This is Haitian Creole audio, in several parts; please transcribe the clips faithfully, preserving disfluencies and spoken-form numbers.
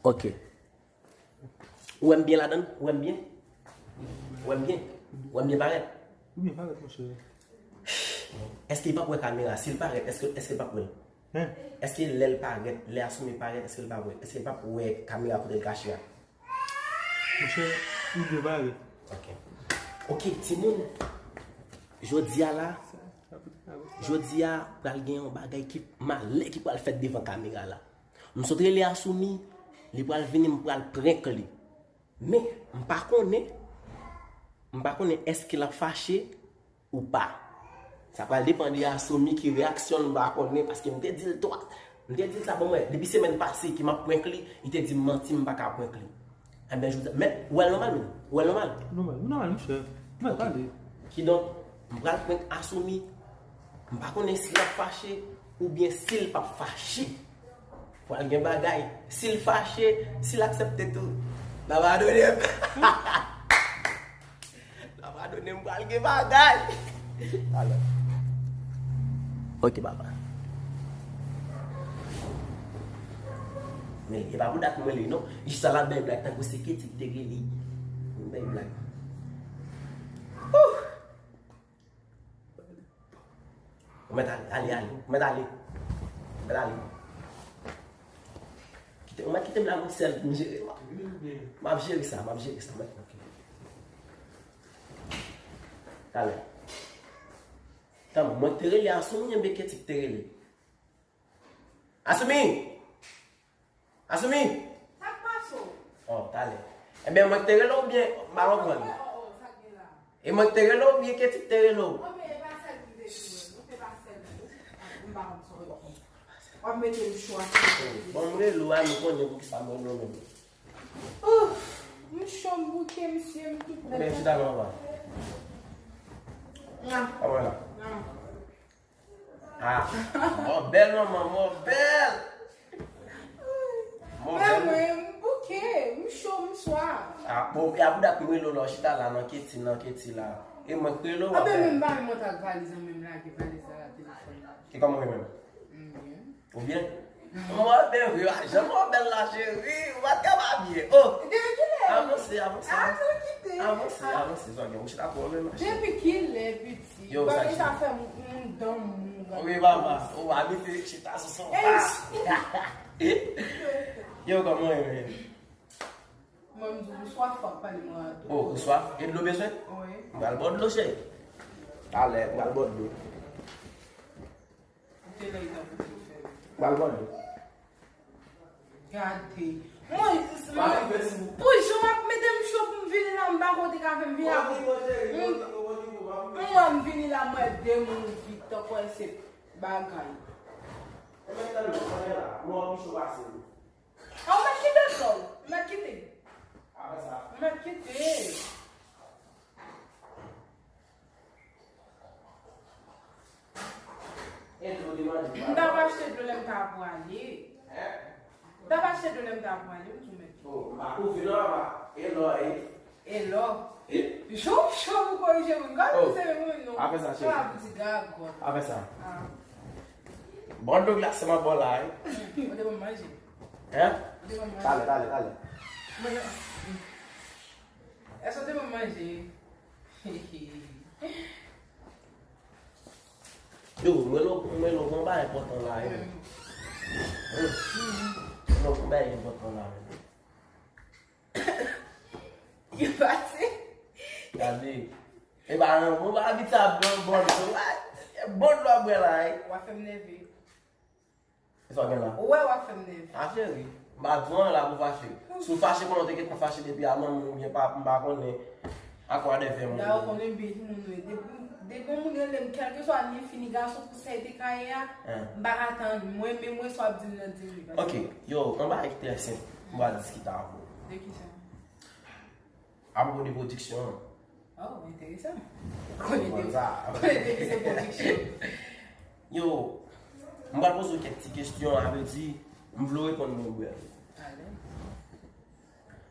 Ok. Ou wè m byen ladan l? Ou wè m byen? Ou wè m byen? Ou wè m byen parèt? Ou byen parèt, monchè. Èske li p ap wè kamera? Si l parèt, èske, èske l p ap wè l? Hein? Èske lè l parèt, lè Assoumi parèt, èske l p ap wè? Èske l p ap wè kamera kote l kache a? Monchè, ou byen parèt. Ok. Ok, timoun. Jodi a la, jodi a pral gen yon bagay ki malè ki pral fèt devan kamera la. M sot rele Assoumi, li pral vini, m pral prank li. Men, m pa konnen, m pa konnen èske l ap fache ou pa. Sa pral depann de Assoumi ki reyaksyon l, m pa konnen, paske m te di l twa, m te di l sa, bon, mwen, depi semèn pase ke m ap prank li, li te di m manti, m pa ka prank li. Enben, jodi a, men, ou wè l nòmal, men, ou wè l nòmal? Nòmal, nòmal, monchè. Nòmal, pale. Kidonk, m pral prank Assoumi. M pa konnen si l ap fache oubyen si l p ap fache. Pral gen bagay. Si l fache, si l aksepte tou, l ap padone m. L ap padone m, pral gen bagay. Alò. Ok, papa. Men e pa pou dat mwen li, non. Jis sa l ap bay blag tankou se Ketty ki te gen li. Bay blag. Ouh! Ou mèt ale, ale, ale. Ou mèt ale. Ou mèt ale. Kite, ou mèt kite m la, mwen sèl pou m jere. M ap jere sa, m ap jere sa, mèt tranke. Talè. Tann, mwen k te rele Assoumi, enben Ketty k te rele. Assoumi! Assoumi! Sa k pase w? Oh, talè. Enben, mwen k te rele w oubyen m pa konprann? Oh, oh, oh, sa k gen la? E mwen k te rele w oubyen Ketty k te rele w? Oh, men e pa sèl ki te di mwen, non, se pa sèl mwen. M pa konn sa w di. W ap mete m cho a. Bon, m rele w a, nou konnen poukisa m rele w menm. Oh, m cho, m bouke, mesye, m tout nèt. Men chita non, anba. Mwa. Anba la. Mwa. Ah, mò bèl, manman, mò bèl. Mò bèl. Men mwen, m bouke, m cho, m swaf. Ah, bon, e a pou dat m rele w la, w chita la nan Ketty, nan Ketty la. E mwen k rele w. Anben, men m pa menm monte ak valiz an, menm lage valiz la, la telefòn la. E kòman w ye menm? M byen. Ou byen? Mò bèl, wi, a, jan mò bèl la, cheri, ou pa t ka pa byen. Oh! Depi kilè? Avanse, avanse. Ah, sa kite. Avanse, avanse, sa gen, ou chita twò menm. Depi kilè, piti? Yo, bagay sa fè m, m dan mou. Wi, papa. Ou abitye chita sou sofa. Yo, kòman w ye menm? Mwen, m di w, m swaf, w ap pale mwen a tou. Oh, ou swaf? E dlo bezwen? Wi. M pral ba w dlo, cheri. Talè, m pral ba w dlo. Ou te lè li t ap fè. M pral ba w dlo. Gade. Mwen, mwen, pou jan w ap mete m cho pou m vini la, m pa konn ou te ka fè m vini la. M, m wè m vini la, m wè de moun vit, tankou se bagay. E mèt tande, tande la, mwen pi cho pase ou. A, ou mèt kite l, ou mèt kite. Apre sa. Ou mèt kite. E dlo w te mande. M t ap achte dlo lè m ta pwale. Hein? M t ap achte dlo lè m ta pwale, m di w mèt. Oh, m pa kouvri non, papa. E lò, e. E lò. E? Jou cho pou korije moun. Gad, oh, se moun non. Apre sa, cheri. Sa ap di gagòt. Apre sa. Ah. Bon, dlo glase m ap ba w la, wi. Ou te ban m manje. Hein? Ou te ban m manje. Talè, talè, talè. Mwen, èske ou te ban m manje? Yo, mwen lo, mwen lo konba enpòtan la, yo. Mwen lo konba enpòtan la, yo. Yo pase. Gade. E pa yon bon pa abitye ap bwè bon dlo. Bon dlo ap bwè la, wi. W ap fè m nève. Kisa w gen la? Ou wè w ap fè m nève. A cheri, m pa di w anyen la pou fache. Si w fache konnen w te gentan fache depi a manman w oubyen papa m pa konnen. A kwa de fè moun. Da ou konnen byen ki moun ou ye. Depi, depi yon moun rele m, kèlkeswa li fi ni gason pou sa li te ka ye a, m pa ka tann. Mwen menm mwen sa w ap di m nan di m li. Ok, yo, yon bagay ki trè senp. M pral diskite avè w. De kisa? Apwopo de pwodiksyon an. Oh, enteresan. Konnen de, konnen de ki se pwodiksyon. Yo, m pral poze w kèk ti kesyon, sa vle di, m vle w reponn mwen bwè. Alèz.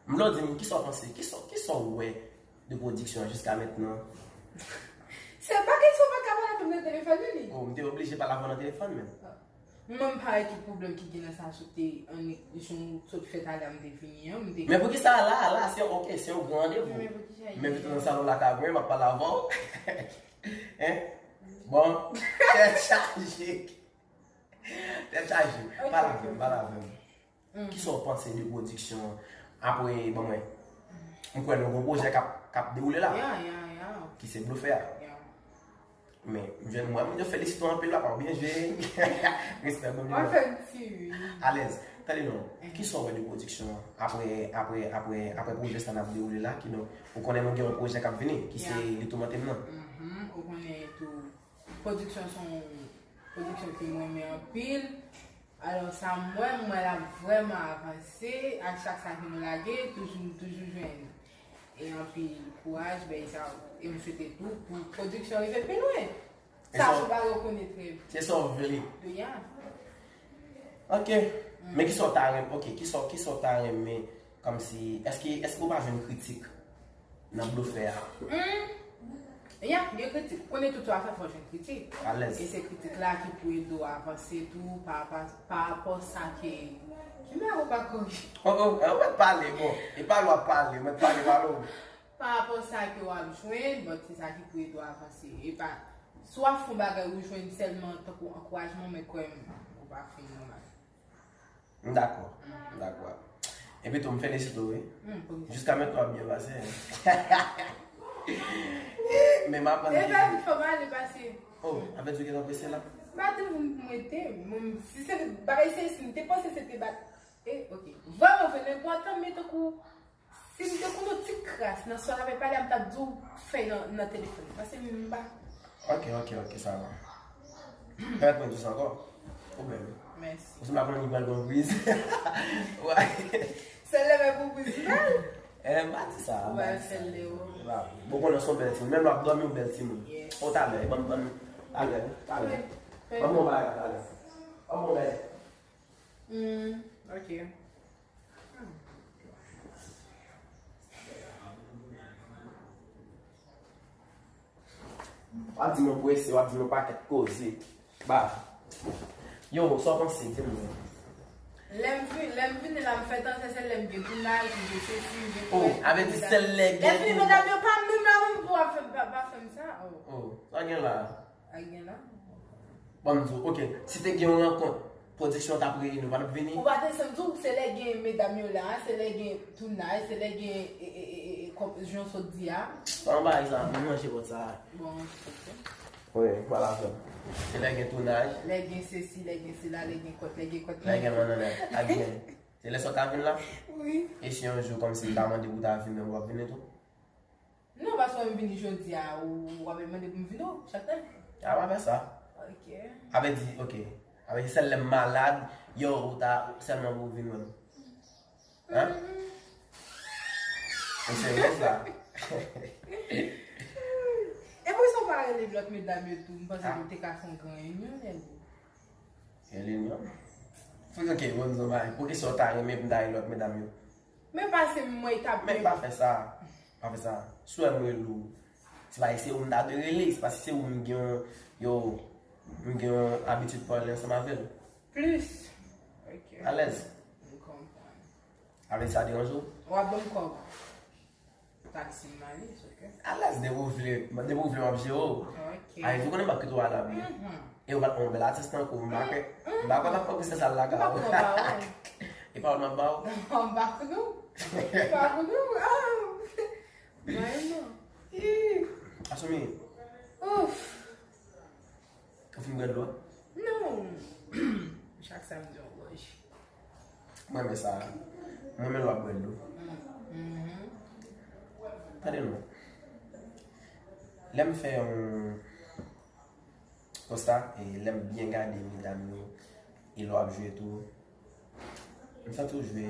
M vle w di m kisa w panse, kisa, kisa w wè de pwodiksyon an jiska mentnan? Se pa kesyon pa ka pale avè m nan telefòn, wi. Oh, m te oblije pale avè w nan telefòn menm. Ah. Mwen m pa wè ki pwoblèm ki gen nan sa, sot te annik jan w sot fè talè a, m te vini an, m te Men poukisa la, la, se ok, se yon gran randevou. Men vin nan salon la ka mwen, m ap pale avè w. Hein? Bon, tèt chaje. Tèt chaje. Pale avè m, pale avè m. Kisa w panse de pwodiksyon an? Apre, bon, mwen, m kwè nou gon pwojè k ap, k ap dewoule la. Ki se Blofè a. Men, m jwenn mwen, moun yo felisite w anpil, papa, w byen jwe. Respè, bon. Mwen fè m ti ri. Alèz. Tande non, kisa w wè de pwodiksyon an? Apre, apre, apre, apre pwojè sa n ap dewoule la, ki nou, ou konnen nou gen yon pwojè k ap vini, ki se Li Toumante m nan. Ou konnen tou, pwodiksyon se yon pwodiksyon ke mwen renmen anpil. Alò, sa m wè, m wè l ap vrèman avanse. Ak chak sa ke nou lage, toujou, nou toujou jwenn e anpil kouraj, bèy sa yo. E m swete tou pou pwodiksyon rive pi lwen. Sa se yon bagay ou konnen trè byen. Se sa w vle. Yeah. Ok. Men kisa w ta renmen, ok, kisa, kisa w ta renmen, kòmsi, èske, èske ou pa jwenn kritik nan Blofè a? Ya, gen kritik. Ou konnen tout sa w ap fè, fò w jwenn kritik. Alèz. E se kritik la ki pou ede w avanse tou pa, pa, pa rapò sa ke. Ki bagay ou pa korije? Oh, oh, ou mèt pale, bon. E pale w ap pale, ou mèt pale, pale w. Pa rapò sa ke w ap jwenn, but se sa ki pou ede w avanse. E pa, si w ap fè yon bagay ou jwenn sèlman tankou ankourajman, men kwè m, ou pa fin nòmal. M dakò. M dakò. Epi tou, m felisite w, wi. Jiska mentnan, w ap byen pase. Men m aprann ke. Epi, fò m ale pase. Oh, avè di w gentan prese la? M pa te vin pou m rete. Si se bagay se si, m te panse se te bat. E, ok. Vrèman, vre, l enpòtan, men tankou Si m te konn yon ti kras nan sa w t ap pale a, m t ap di w fè l nan, nan telefòn. Paske m pa. Ok, ok, ok, sa va. Pèmèt mwen di w sa ankò. Ou bèl, wi. Mèsi. Ou sanble ak yon nèg ki pral gen yon kriz. Sèl lè m ap pou kriz, m bèl. Eh, m pa di sa, m pa di sa. Bon, konnen se yon bèl timoun. Menm lè w ap dòmi, yon bèl timoun. Yes. O, talè, ban m, ban m, talè, talè. Ban m yon bagay, talè. Ban m yon bagay. Hmm, ok. W ap di m ou prese, w ap di m yon pakèt koze. Ba. Yo, sa w panse, di m non. Lè m vin, lè m vini la, m fè tan, se sèl lè m gen tounaj, m gen sesi, m gen. Oh, avè di sèl lè gen. Lè fini, medam yo pa menm la menm pou ap fè, pa, pa fè m sa. Oh. Oh, sa gen la. Sa gen la. Bon, m di w, ok, si te gen yon rankont, pwodiksyon t ap reyini, ou pa t ap vini? Ou pa te santi w, se lè gen medam yo la, se lè gen tounaj, se lè gen, e, e, e, e, e, kòm jan w sot di a. Pa yon bagay sa, mwen manje pòt sa. Bon, ok. Wi, pa la fè. Se lè gen tounaj. Lè gen sesi, lè gen sila, lè gen kòt, lè gen kòt. Lè gen mannanèt, ak gen. Se lè sa w ta vin la? Wi. E si yon jou, kòmsi m ta mande pou w ta vin, ou p ap vini tou? Non, paske w wè m vini jodi a, ou, w ap mande pou m vin ou, chak tan. A, pa fè sa. Ok. Avè di, ok. Avè di sèl lè m malad, yo, ou ta, sèlman pou w vin wè m. Hein? Ou seryèz la? E poukisa w pa rele lòt medam yo tou? M panse nou te ka fè yon gran reyinyon, nèg ou. Reyinyon? Fò, ok, bon, nou bay. Poukisa w ta renmen pou m ta rele lòt medam yo? Men pase m, mwen, e t ap. Men pa fè sa. Pa fè sa. Si w wè m rele w, se pa se ou m ta dwe rele, se pa si se ou m gen yon, yo, m gen yon abitid pale ansanm avè l. Plis. Ok. Alèz. M konprann. Avè sa deranje w? W ap ban m kòb. Taksi m ale, it's ok. Alèz, depi w vle, depi w vle m ap jere w. Ok. Ay, ou konnen m ap kite w al abye. E ou pa t yon bèl atis tankou m, m pa kwè, m pa kwè m ap pran prinsès al lakay ou. M pa pran ba ou. E pa ou m ap ba ou? M pa konnen w. M pa konnen w. Ah! Mwen non. Ih! Assoumi. Ouf! Ou fin bwè dlo a? Non. Chak sa m di yon gòj. Mwen renmen sa. Mwen renmen lè w ap bwè dlo. Tande non. Lè m fè yon konsta, e lè m byen gade medam yo, e lè w ap jwe tou, m santi w jwe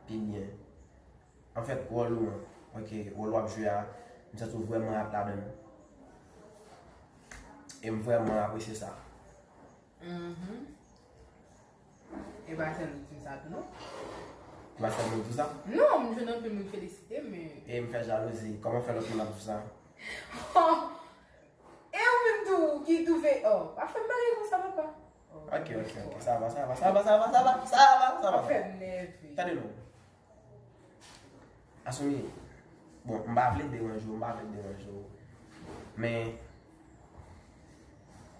pi byen. Anfèt, wòl ou an, ok, wòl w ap jwe a, m santi w vrèman ap ladan l. E m vrèman apresye sa. Mhm. E pa sèl ou di m sa tou, non? E pa sèl mwen di w sa? Non, m jwenn anpil moun felisite m, men. E m fè jalouzi. Kòman fè lòt moun ap di w sa? E ou menm tou, ki twouve, oh, pa fè m bagay konsa, papa. Ok, ok, ok. Sa va, sa va, sa va, sa va, sa va, sa va, sa va. Ou fè m nève. Tande non. Asumi, bon, m pa vle deranje w, m pa vle deranje w. Men,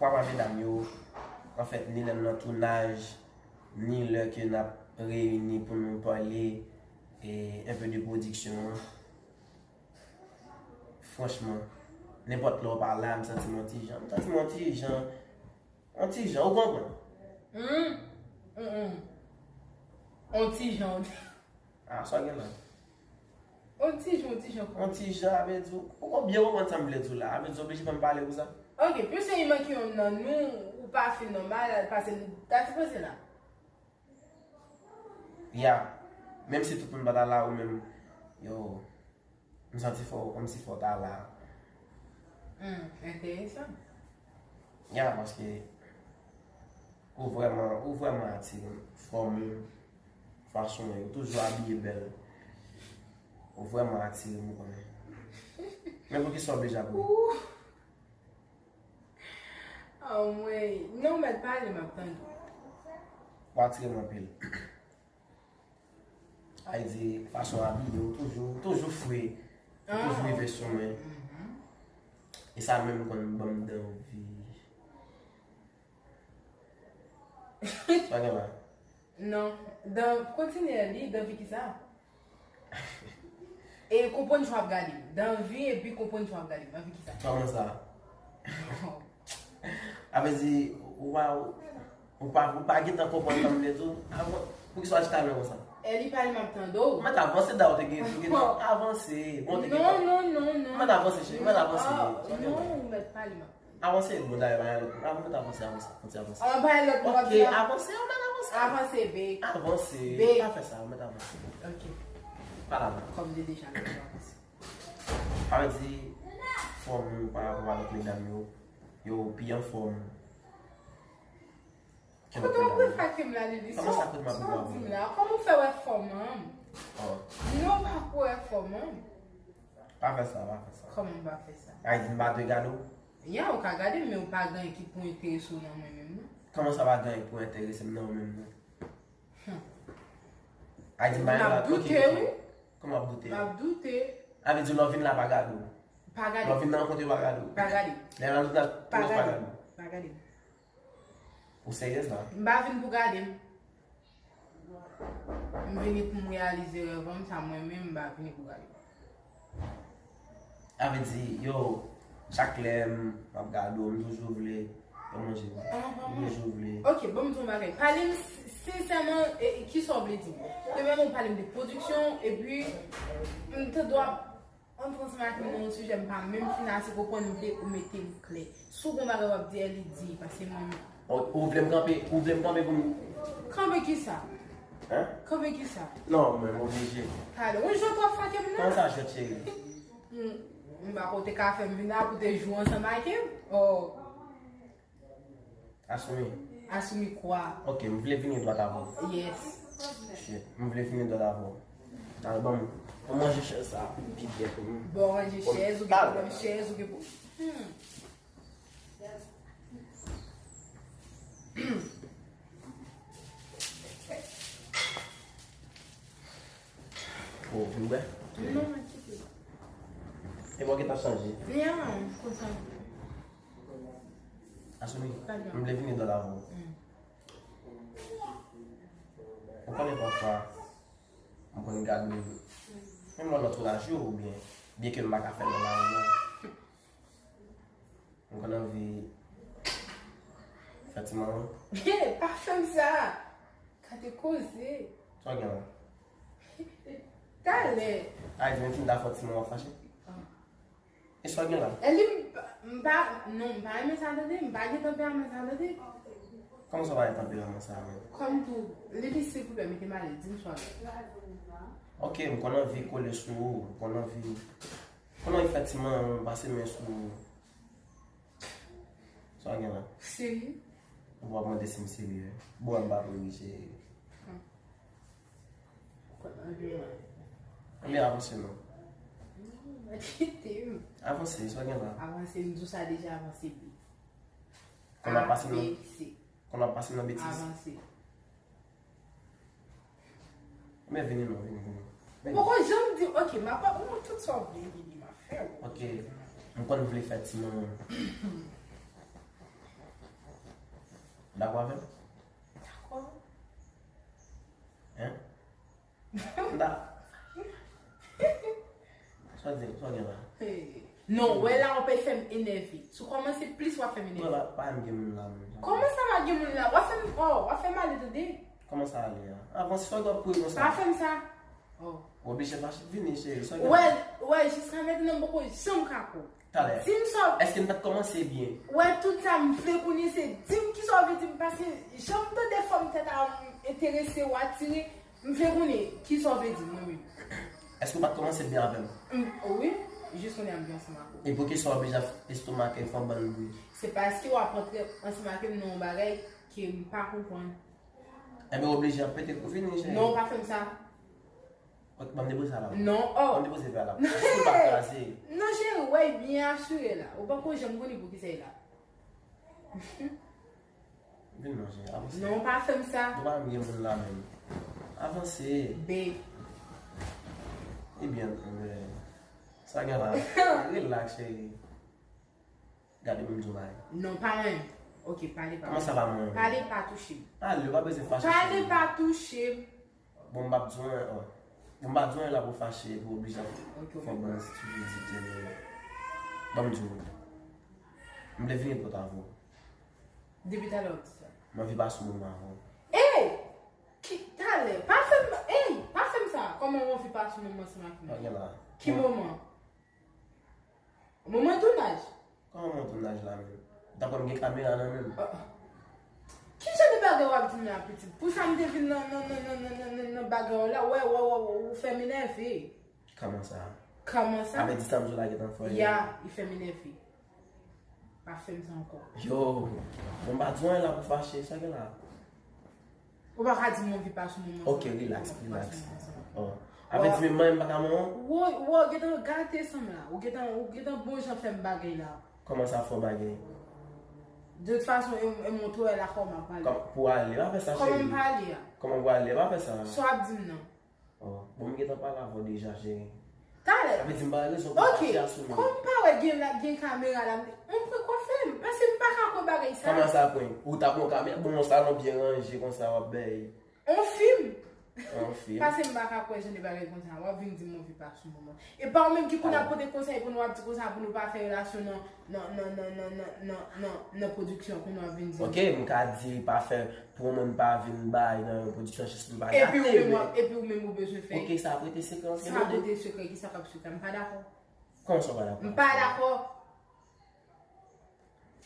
papa medam yo, anfèt, ni lè n nan tounaj, ni lè ke n ap reyini pou nou pale e, un peu de pwodiksyon an, franchman, nenpòt lè w pa la, m santi m yon ti jan. M santi m yon ti jan. Yon ti jan, ou konprann? Hmm. Hmm, hmm. On ti jan. Ah, sa gen la. On ti jan, on ti jan. On ti jan, a vle di, ou, ou byen konprann sa m vle di w la. A vle di, oblije fè m pale pou sa. Ok, piske li manke youn nan nou, ou pa fin nòmal, pase nou ta sipoze la. Ya. Menm si tout moun pa ta la, ou menm, yo, m santi fò, kòmsi fò ta la. Hmm, enteresan. Ya, paske ou vrèman, ou vrèman atire m. Fòm ou, fason ou, ou toujou abiye bèl. Ou vrèman atire m, ou konnen. Men poukisa w oblije ap ri? Anmwey, non, mèt pale, m ap tande. Ou atire m anpil. Ay di, fason abiye, ou toujou, ou toujou fre. Ou toujou rive sou mwen. E sa menm konn ban m danvi. Sa gen la? Non, dan, kontinye li, danvi ki sa? E konprann jan w ap gade m. Danvi epi konprann jan w ap gade m. Anvi ki sa? Kòman sa? A vle di, ou pa, ou pa, ou pa gentan konprann sa m vle di w. Avan, poukisa w chita lwen konsa? Eli pale m ap tande w. Mèt avanse da ou te gen, te gen avanse. Bon, te gen Non, non, non, non. Mèt avanse, cheri, mèt avanse. Ah, non, ou mèt pale m ap tande. Avanse, bon, dayè, bagay lòt. Avan mèt avanse, avanse, konti avanse. An bagay lòt mwen ap Ok, di la. Avanse, ou mèt avanse. Avanse, be. Avanse, Be. Pa fè sa, ou mèt avanse. Ok. Pa la, non. Kòm de deja mèt avanse. Sa vle di, fòm ou pa rapò a lòt medam yo, yo pi anfòm. Kote w ap refake m la, Lili? Kòman sa kote m ap Sa w di m la? Kòman w fè wè fòm an? Oh. Non, pa pou wè fòm an. Pa fè sa, pa fè sa. Kòman m pa fè sa? Ay di m pa dwe gade w. Ya, ou ka gade m, men ou pa gen anyen ki pou enterese w nan mwen menm, non. Kòman sa pa gen anyen pou enterese m nan ou menm, non? Ay di m pa M ap doute, wi. Kòman ap doute? M ap doute. A vle di lè w vin la pa gade w. Pa gade. Lè w vin nan rankontre yo pa gade w. Pa gade. Lè w nan tout la Pa pa gade. Gade w. Pa gade. Ou seryez la? M pa vin pou gade m. M vini pou m reyalize rèv an, sa mwen menm, m pa vini pou gade m. A vle di, yo, chak lè m ap gade w, m toujou vle yon manje. M toujou vle. Ok, bon, m di yon bagay. Pale m sensèman, e, e, ki sa w vle di m? Premyèman, ou pale m de pwodiksyon, epi m te dwa antre ansanm ak nou nan yon sijè m pa menm fin ase konprann, m vle ou mete m klè. Si w gon bagay w ap di, Eli di, paske mwen menm. Ou, ou vle m kanpe, ou vle m kanpe pou m. Kanpe ki sa? Hein? Kanpe ki sa? Non, men m oblije. Talè, yon jwèt w ap fake m nan? Kòman sa jwèt, cheri? Hmm, m pa kote ka fè m vin la pou te jwe ansanm ak m? Oh. Asumi. Asumi kwa? Ok, m vle vini dwat avè w. Yes. Shit, m vle vini dwat avè w. Al ban m, ban m ranje chèz sa pi byen pou m. Bon, ranje chèz, ou gen pwoblèm chèz, ou gen pwoblèm. Hmm. Ou vin bwè? Non, mwen kite. E mwen ki t ap chanje. Ya, konsa. Asumi, m vle vini dwat avè w. Ou konnen pafwa, m konn gade menm lè w nan tounaj yo oubyen, byen ke m pa ka fè l nan lari an. M konn anvi fè ti manman. Hey, pa fè m sa! Gade koze! Sa w gen la? Talè! Ay di, menm si m ta fè ti manman w ap fache. E sa w gen la? Eli, m pa, m pa, non, m pa renmen sa tande, m pa gen tanperaman sa tande. Kòman sa w pa gen tanperaman sa menm? Kòm tou, Lili, silvouplè, mete m alèz, di m sa w gen. Ok, m konn anvi kole sou ou, m konn anvi, m konn anvi fè ti manman w pase men sou ou. Sa w gen la? Serye? Ou ap mande si m serye. Bon, m pa pou ri, cheri. Ebyen, avanse non. Kite m. Avanse, sa w gen la? Avanse, m di w sa deja, avanse byen. Kòman ap pase non? A B C. Konn w ap pase m nan betiz. Avanse. Men vini non, vini, vini. Vini. Poko janm di, ok, m ap, ou tout sa w vle, vini, m ap fè w. Ok. M konn vle fè ti manman. Dakò avè m? Dakò. Hein? Da. Sa w di, sa w gen la? Hey. Non, wè la, w ap fè m enève. Si w kòmanse plis, w ap fè m enève. Non, la, pa m gen moun la menm. Kòman sa pa gen moun la? W ap fè m, oh, w ap fè m ale, tande. Kòman sa ale a? Avanse, sa w ap kouri konsa? Pa fè m sa. Oh. Ou oblije fache. Vini, cheri, sa w gen? Wè, wè, jiska mentnan, m poko janm ka kouri. Talè. Di m sa w. Èske n pa t kòmanse byen? Wè, tout sa, m vle konnen se di m kisa w vle di m, paske jan m tande fòm tèt a m enterese w atire, m vle konnen kisa w vle di m, mwen menm. Èske w pa t kòmanse byen avè m? M, wi, jis kounye a m byen ansanm ak ou. E poukisa w oblije ap estomake fè yon bann bri? Se paske w ap antre ansanm ak m nan yon bagay ke m pa konprann. Enben, w oblije ap pete kou vini, cheri. Non, pa fè m sa. Ok, ban m depoze sa la. Non, oh. Ban m depoze vè a la. Èske w pa kraze? Non, cheri, wè, byen asire la. Ou poko janm konnen poukisa e la. Vin non, cheri, avanse. Non, pa fè m sa. Ou pa menm gen moun la menm. Avanse. Babe. Ebyen, eh, sa gen la. Relax, cheri. Gade pou m di w bagay. Non, pa mwen. Ok, pale pa mwen. Kòman sa pa mwen? Pale pa touche m. Ale, ou pa bezwen fache. Pale pa touche m. Bon, m p ap di w anyen, oh. Bon, m pa di w anyen la pou fache, pou oblije ap fè yon bann stipidite. Ban m di w. M vle vini pot avè w. Depi talè w ap di sa. M anvi pase yon moman avè w. Ey! Ki talè? Pa fè m, ey! Pa fè m sa! Kòman w anvi pase yon moman ansanm ak mwen? Pa gen la. Ki moman? Moman tounaj. Kòman moman tounaj la menm? Ou ta kwè m gen kamera nan men m? Ah, ah. Ki jan de bagay w ap di m la, pitit? Pou sa m te vin nan, nan, nan bagay w la, wè, wè, wè, wè, ou fè m enève. Kòman sa? Kòman sa? Avètisman m di w la gentan fè. Ya, li fè m enève. Pa fè m sa ankò. Yo, bon, m pa di w anyen la pou fache, sa gen la? Ou pa ka di m anvi pase yon moman ansanm. Ok, relax, relax. Oh. Avètisman m pa ka manman w? Wo, wo, gentan gate san m la. Ou gentan, ou gentan bon jan fè m bagay la. Kòman sa fè w bagay? De tout fason, e, e montre w la kòman pale. Kòm, pou ale, pa fè sa, cheri. Kòman m pale a? Kòman pou ale, pa fè sa. Sa w ap di m nan? Oh, bon, m gentan pale avè w deja, cheri. Talè. Sa vle di m pa gen rezon pou fache a sou mwen. Ok, kòm m pa wè gen la, gen kamera la, m, m pran kwa fè m, paske m pa ka kwè bagay sa. Kòman sa pran? Ou ta pran kamera, bon, yon salon byen ranje konsa w ap bay. On fim. On fim. Paske m pa ka kwè jan de bagay konsa, w ap vin di m anvi pase yon moman. E pa ou menm ki konn ap pote konsèy pou nou, w ap di konsa pou nou pa fè relasyon nan, nan, nan pwodiksyon, kounye a w ap vin di m. Ok, m ka di pa fè pou mwen m pa vin bay nan yon pwodiksyon jis pou m pa gate, men. Epi ou menm w ap, epi ou menm ou bezwen fè. Ok, sa ap rete sekrè ant nou de. Sa ap rete sekrè, kisa k ap sekrè? M pa dakò. Kòman sa w pa dakò? M pa dakò.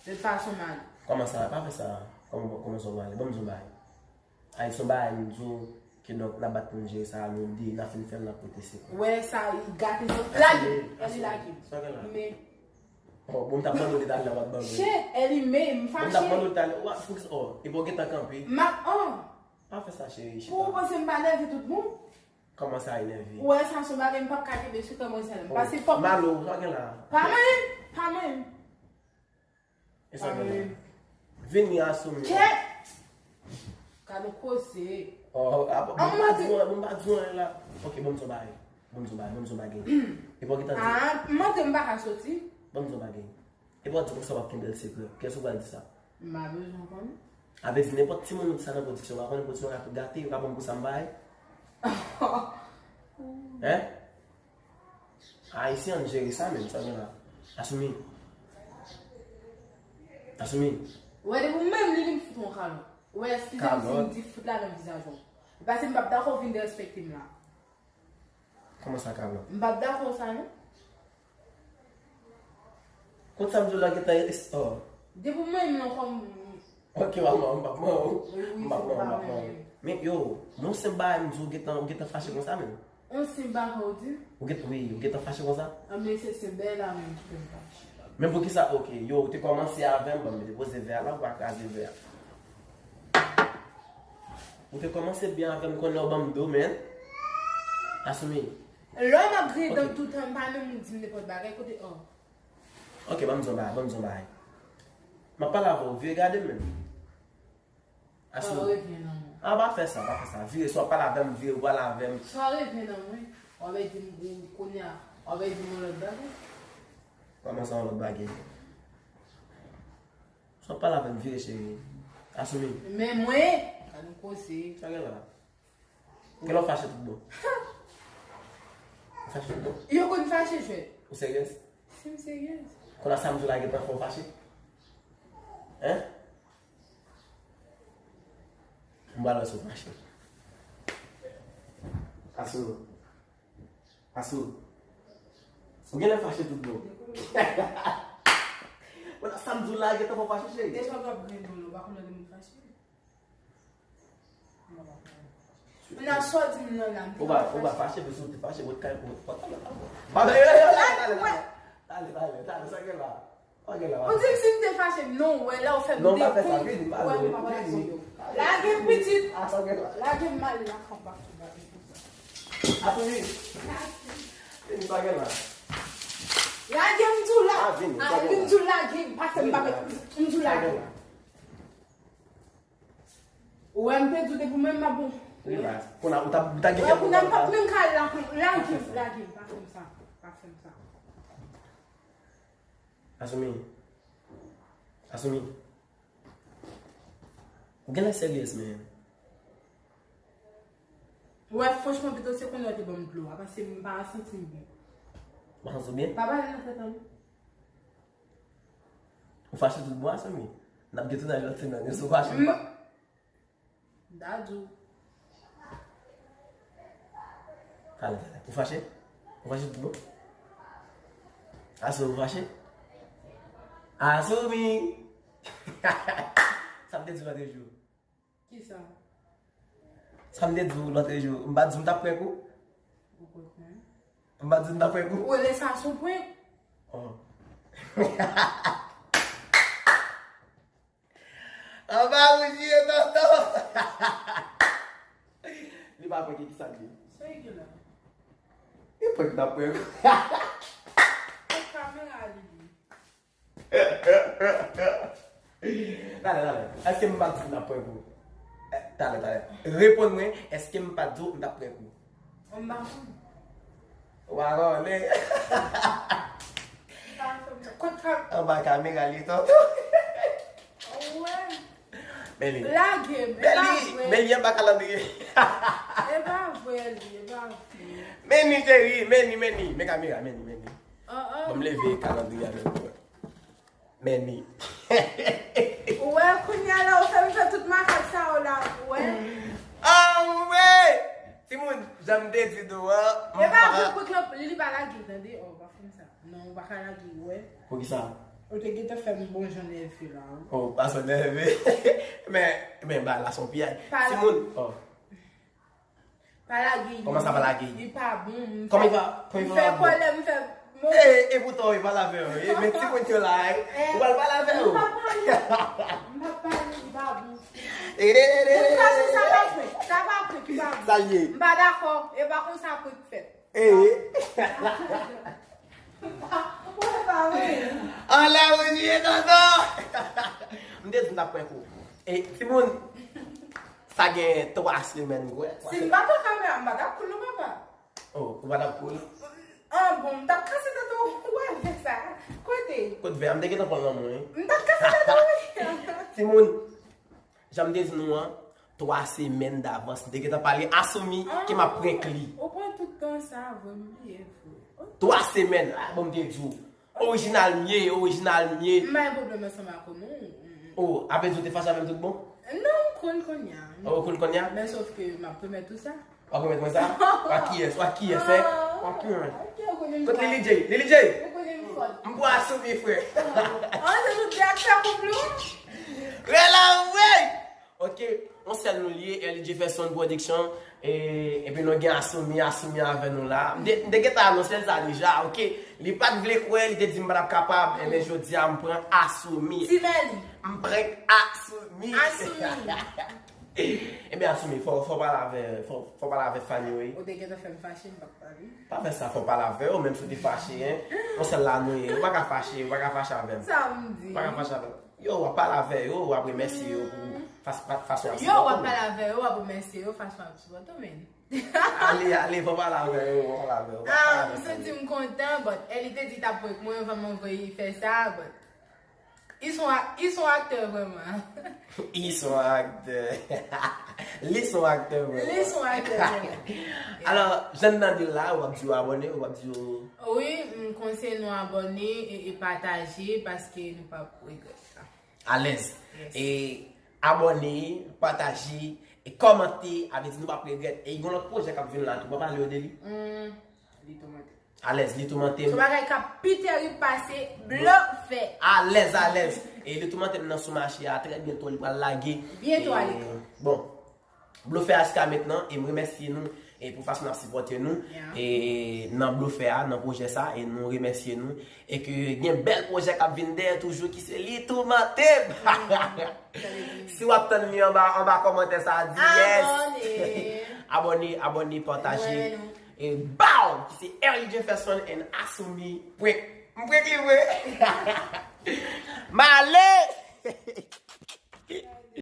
De tout fason, m ale. Kòman sa, pa fè sa. Kòman, kòman sa w ale? Ban m di w yon bagay. Ay, se yon bagay m di w, kidonk, n ap bat pou n jere sa, nou de, n ap fin fè l, n ap pote sekrè. Wè sa, li gate zòt. Lage m. Lage m. Sa gen la? Men. Oh, bon, m t ap mande w detalè, w ap ban mwen. Shit, Eli, men, m fache. Bon, m t ap mande w detalè, w ap, pou ki sa, oh, epi w gentan kanpe. M ap, oh. Pa fè sa, cheri, chita. Pou ou panse m pa nève tout bon? Kòman sa enève? Ou wè sa se yon bagay m p ap ka kenbe sou kè mwen sèlman. Oh, paske fòk Malo, sa gen la? Pa manyen m, pa manyen m. E sa gen la? Vini asou m. Kèt! Gade yon koze. Oh, ah, bon, m pa di w, m pa di w anyen la. Ok, bon, m di w bagay. Bon, m di w bagay, bon, m di w bagay. E pou gentan di. Ah, m antre m pa ka soti. Bon, m di w bagay. E pou di konsa w ap kenbe l sekrè. Kiyès ou pral di sa? M pa bezwen konnen. Avèti nenpòt timoun ou di sa nan pwodiksyon, w pa konnen pwodiksyon ka tou gate, yo ka ban m kou sa m bay. Hein? Ayisyen, ann jere sa menm, sa gen la. Asumi. Asumi. Ou wè, depi w menm li vin fout yon kalòt. Ou wè, eskize m si m di fout la nan vizaj ou. Paske m p ap dakò w vin derespekte m la. Kòman sa, kalòt? M p ap dakò sa, non. Kot sa m di w la gentan, oh. Depi w menm nan kòm. Ok, m ap, m ap, m ap, m ap, m ap, m ap. Men, yo, yon senp bagay m di w gentan, ou gentan fache konsa menm. Yon senp bagay ou di? Ou gentan, wi, ou gentan fache konsa? Anben, se senp bagay la menm ki fè m fache. Men poukisa, ok, yo, ou te kòmanse avè m, bon, m te poze vè a la, ou pa kraze vè a. Ou te kòmanse byen avè m, kounye a ou ban m do, men. Asumi. Lè m ap griyen dan tout tan, m pa menm moun di m nenpòt bagay, kote, oh. Ok, ban m di w yon bagay, ban m di w yon bagay. M ap pale avè w, vire gade m menm. Asou. Sa revyen nan mwen. Ah, pa fè sa, pa fè sa. Vire, swa pale avè m, vire, ou pale avè m. Sa revyen nan mwen. W ap di m kounye a, w ap di m yon lòt bagay. Kòman sa yon lòt bagay? Swa pale avè m, vire, cheri. Asou mi. Men mwen, gad yon koze. Sa gen la? Gen lè w fache tout bon. Ou fache tout bon? Yo konn fache jwèt. Ou seryèz? Si m seryèz. Kounye a sa m di w la gentan fè w fache? Hein? M pral wè si w fache. Asou. Asou. Ou genlè fache tout bon. Kounye a sa m di w la gentan fè w fache, cheri. Deja w ap griyen do w, ou pa konn lè moun fache. Kounye a sa w di m nan la, m te Ou pa, ou pa fache, paske ou te fache, ou te kay, ou te pòt la. Pale, pale, pale, pale, pale, sa gen la. Ou di m si m te fache, non, ou wè la, ou fè m dekonn, ou wè m pa pale avèk yo. Lage m pitit. Lage m male la, come back to back. Lage m di w la. Vin di w lage, pa fè m pa met, m di w lage. Ou wè m te di w depi mwen m pa bon. Relax. Kounye a, ou ta, ou ta gen kè. Kounye a m p ap menm ka la, lage, lage, pa fè m sa, pa fè m sa. Asou mi. Asou mi. Ou genlè seryèz, men. Ou wè, franchman, pito se kounye a w te ban m dlo a, paske m pa santi m byen. Ou pa santi w byen? Pa pale nan tèt an non. Ou fache tout bon, Asou mi? N ap gen tounaj lòt semèn, si w fache m pa. M ta di w. Talè, talè. Ou fache? Ou fache tout bon? Asou, ou fache? Asou mi! Sa m te di w lòt jou. Kisa? Sa m te di w lòt jou. M pa di w m t ap prank ou? Ou konprann? M pa di w m t ap prank ou? Ou rele sa sou prank? Oh. Anba wouji e tonton. Li pa prank, kisa l ye? Sa e gen la? E prank n ap prank. Kot kamera li ye? Talè, talè. Èske m pa di w n ap prank ou? Eh, talè, talè. Reponn mwen, èske m pa di w n ap prank ou? M pa konn. Ou pa konnen. Kot ka- Anba kamera li tonton. Ou wè. Men li. Lage m, e pa vre. Men li anba kalandriye. E pa vre li, e pa vre. Men li cheri, men li, men li. Men kamera, men li, men li. An, an. Ban m leve kalandriye avè w. Men li. Ou wè, kounye a la, ou fè m fè tout makak sa yo la, ou wè. Anmwey! Timoun, jan m te di nou an, e pa vre, prank lan, li, li pa lage, tande. Oh, pa fè m sa. Non, ou pa ka lage, ou wè. Poukisa? Ou te gentan fè m bon jan nève la, wi. Oh, pa sa nève. Men, men, ba, la son piyay. Timoun, oh. Pa lage li. Kòman sa pa lage? Li pa bon. Kòman li pa, kòman li pa bon? M fè kòlè, m fè mo. E, e poutan, ou pale avè yo. E, men timoun yo la, e. Ou pral pale avè yo. M pa pale. M pa pale, li pa bon. E, e, e, e, e, e. Sa pa prank, sa pa prank, li pa bon. Sa l ye. M pa dakò, e pa konsa prank fèt. E. Anlè ou di e tonton. M te di m t ap prank ou. E, timoun, sa gen twa semèn, m kwè. Si m pa t an kamera, m pa t ap cool non, papa. Oh, ou pa t ap cool? Ah, bon, m t ap kase tèt ou, ou wè vè sa. Kote? Kot vè a? M te gentan pran nan mwen, wi. M t ap kase tèt ou, wi. Timoun, jan m te di nou an, twa semèn davans, m te gentan pale Asou mi ke m ap prank li. Ou pran tout tan sa, vre, m bliye, vre. Twa semèn, ah, bon, m te di w. Orijinal m ye, orijinal m ye. M pa gen pwoblèm ansanm ak ou, non. Oh, apre di w te fache avè m tout bon? Non, m cool kounye a. Oh, ou cool kounye a? Men sof ke m ap pwomèt ou sa. W ap remèt mwen sa? W ak kiyès? W ak kiyès, en? W ak kiyès? Kot Lily J? Lily J! M pran Asou mi, frè. An, se tout de ak sa koup nou? Rele anmwey! Ok, yon sèl nou li ye, L J Fè Sound Production, e, epi nou gen Asou mi, Asou mi avè nou la. M te, m te gentan anonse l sa deja, ok. Li pa t vle kwè, li te di m pa t ap kapab, enben jodi a m pran Asou mi. Ti Mèli. M prank Asou mi. Asou mi. Ebyen, Asou mi, fò, fò pale avè, fò, fò pale avè fan yo, wi. Ou te gentan fè m fache, m p ap pale. Pa fè sa, fò pale avè yo, menm si w te fache, en. Yon sèl la nou ye, ou pa ka fache, ou pa ka fache avè m. Sa m di. Ou pa ka fache avè m. Yo, w ap pale avè yo, w ap remèsye yo pou, Fas- fa- fason y ap sipòte w. Yo, w ap pale avè yo, w ap remèsye yo, fason y ap sipòte w, men. Ale, ale, fò pale avè yo, fò pale avè yo. Ah, m santi m kontan, but Ellie te di t ap prank mwen, fò m anvoye fè sa, but ils sont, ils sont acteurs, vraiment. Ils sont acteurs. Li son aktè, vre. Li son aktè, vre. Alò, jan n nan di la, w ap di yo abòne, w ap di yo. Wi, m konseye nou abòne e, e pataje, paske nou p ap regrèt sa. Alèz. Yes. E abòne, pataje, e kòmante, avè di nou p ap regrèt. E gen lòt pwojè k ap vin la tou, pa pale yo de li. Hmm, li toumante. Alèz, li toumante m. Se bagay k ap pi tèrib pase blofè. Alèz, alèz. E li toumante m nan sou mache a, trè byento li pral lage. Byento a lekran. Bon, blofè a jiska mentnan, e m remèsye nou e pou fason n ap sipòte nou e nan blofè a, nan pwojè sa, e nou remèsye nou. E ke gen bèl pwojè k ap vin dèyè toujou ki se li toumante m. Si w ap tann li anba, anba kòmantè sa a, di yes. Abòne. Abòne, abòne, pataje. E bow! Ki se Erly Jefferson and Assoumi. Prank. M prank li vre. M ale!